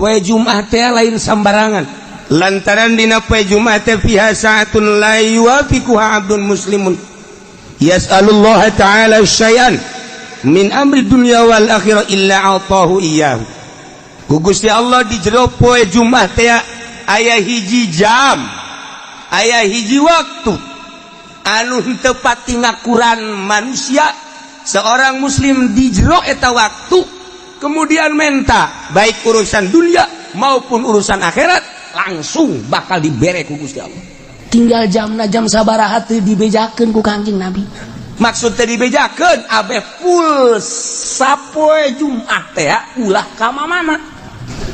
Poe Jumat teh lain sambarangan, lantaran dina poe Jumat teh fiha sa'atun la yuwafiquha 'abdun muslimun yas'alullah ta'ala syai'an min amri dunya wal akhirah illa 'atahu iyyahu. Ku Gusti Allah di jero poe Jumat teh aya hiji jam, aya hiji waktu anu henteu pati ngakuran manusia, seorang muslim di jero eta waktu kemudian menta baik urusan dunia maupun urusan akhirat, langsung bakal dibere ku Gusti Allah. Tinggal jamna jam sabaraha teu dibejakeun ku Kangjeng Nabi. Maksud teh dibejakeun, abe full sapoe Jumat teh ulah ka mana.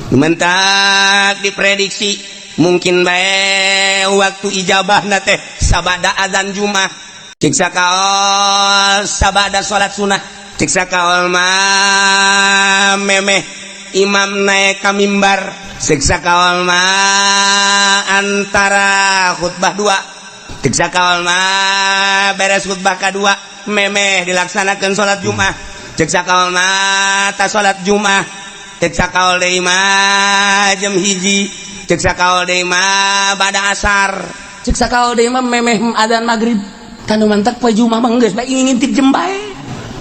Mentak diprediksi mungkin bae waktu ijabah na teh sabada adzan Jumat, cik sakaol sabada salat sunnah, cik sakaol mah memeh imam naik ka mimbar, cik sakaol mah antara khutbah dua, cik sakaol mah beres khutbah kedua memeh dilaksanakan salat Jumat, cik sakaol mah ta salat Jumat, cek sakaol deui mah jam 1, cek sakaol deui mah bada asar. Cek sakaol deui mah memeh adzan maghrib. Tah, nu mantak poe Jumat mah geus bae ngintip jam bae.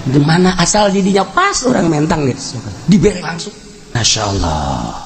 Gimana, asal didinya pas orang mentang geus dibere langsung. Masya Allah.